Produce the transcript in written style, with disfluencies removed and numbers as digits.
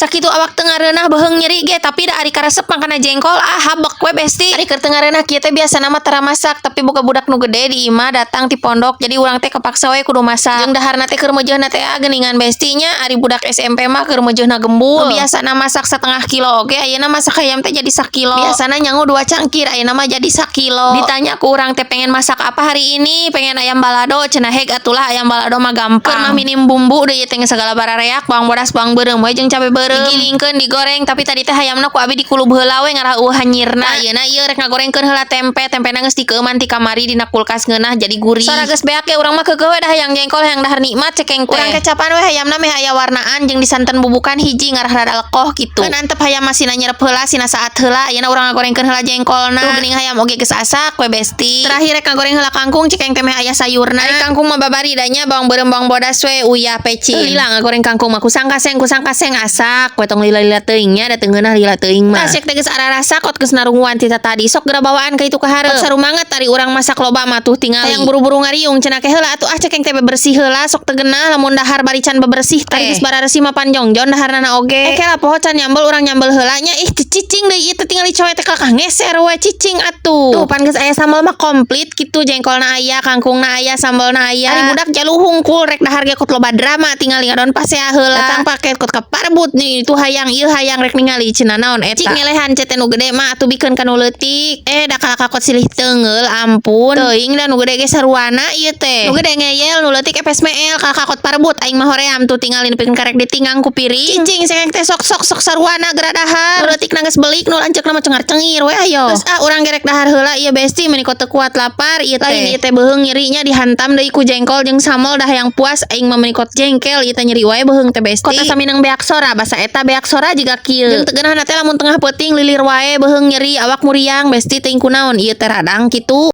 Sakitu awak teu ngareunah beuheung nyeri ge, tapi da ari karesep mah kana jengkol, ah, habek we, Besti. Ari keur teu ngareunah kieu teh biasana mah tara masak, tapi boga budak nu gede di imah datang ti pondok, jadi urang teh kepaksa we kudu masak. Jeung daharna teh keur meujeuhna teh, ah, geuningan, Besti nya, ari budak SMP mah keur meujeuhna gembul. Nu biasana masak setengah kilo oge, ayeuna masak hayam teh jadi sakilo. Biasana nyangu 2 cangkir, ayeuna mah jadi sakilo. Ditanya ku urang teh, "Pengen masak apa hari ini?" "Pengen ayam balado," cenah. Heg atulah, ayam balado mah gampang. Keur mah minim bumbu deui teh, segala barareak, bawang bodas, bawang beureum we jeung cabe beureum. Digilingkeun, digoreng, tapi tadi teh hayamna ku abi dikulub heula we ngarah euweuh hanyirna. Ayeuna ieu rek ngagorengkeun heula tempe, tempena geus dikeueuman ti kamari dina kulkas, ngeunah jadi gurih. Sora geus beak ge urang mah keukeuh we da hayang jengkol, hayang dahar nikmat cekeng teh. Urang kecapan we hayamna meh aya warnaan jeung disanten bubukan hiji ngarah rada lekoh kitu. Keun antep hayam mah sina nyerep heula, sina saat heula. Ayeuna urang ngagorengkeun heula jengkolna. Tuh geuning, hayam oge geus asak we, Besti. Terakhir rek ngagoreng heula kangkung, cekeng teh meh aya sayurna. Ari kangkung mah babari da nya, bawang beureum, bawang bodas we, uyah, pecin. Lila ngagoreng kangkung mah kusang kaseng, kusang kaseng asak we. Tong lila-lila teuing nya, da teu ngeunah lila teuing mah. Tah, teh geus ararasak kot geus narunguan ti tadi. Sok geura bawaan ka itu ka hareup. Sarumanget ari urang masak loba mah, tuh tingali. Hayang buru-buru ngariung cenah ke heula atuh, ah, cekeng teh bebersih heula, sok teu geunah lamun dahar bari can bebersih teh. Ari geus bararesih mah panjongjon daharna oge. Eh, kela poho can nyambel, urang nyambel heula nya. Ih, cicing deui ieu teh, tingali cowe teh kalakah ngeser we, cicing atuh. Tuh pan geus aya sambel mah komplit kitu, jengkolna aya, kangkungna aya, sambelna aya. Ari budak jalu hungkul rek dahar ge kot loba drama, tingali ngadon pasea heula. Datang paket kot kaparbut nih, itu hayang, ieu hayang, rek ningali cenah naon eta. Cik ngelehan cete nu gede mah atuh, bikeun ka nu leutik. Eh, da kalakah kot silih teunggeul, ampun. Teuing da nu gede ge saruana ieu teh. Nu gede ngeyel, nu leutik epes meel, kalakah kot parbut, aing mah hoream tuh tingali nepikeun karek ditinggang ku piring. Cicing sengeng teh sok sok sok saruana geura dahar. Nu leutik geus belik, nu lanceukna mah cengar cengir we ayo. Geus ah, urang gerek dahar heula ieu, Besti, meuni teu kuat lapar ieu teh. Lain ieu teh beuheung nyerinya dihantam deui ku jengkol jeung sambel, dah yang puas aing mah, meuni kot jengkel ieu teh, nyeri wae beuheung teh, Besti. Kota saminang beak sora, basa eta beak sora jiga kieu. Jeung teu geunahna teh lamun tengah peuting lilir wae beuheung nyeri, awak muriang, Besti, teuing kunaon ieu teh radang kitu.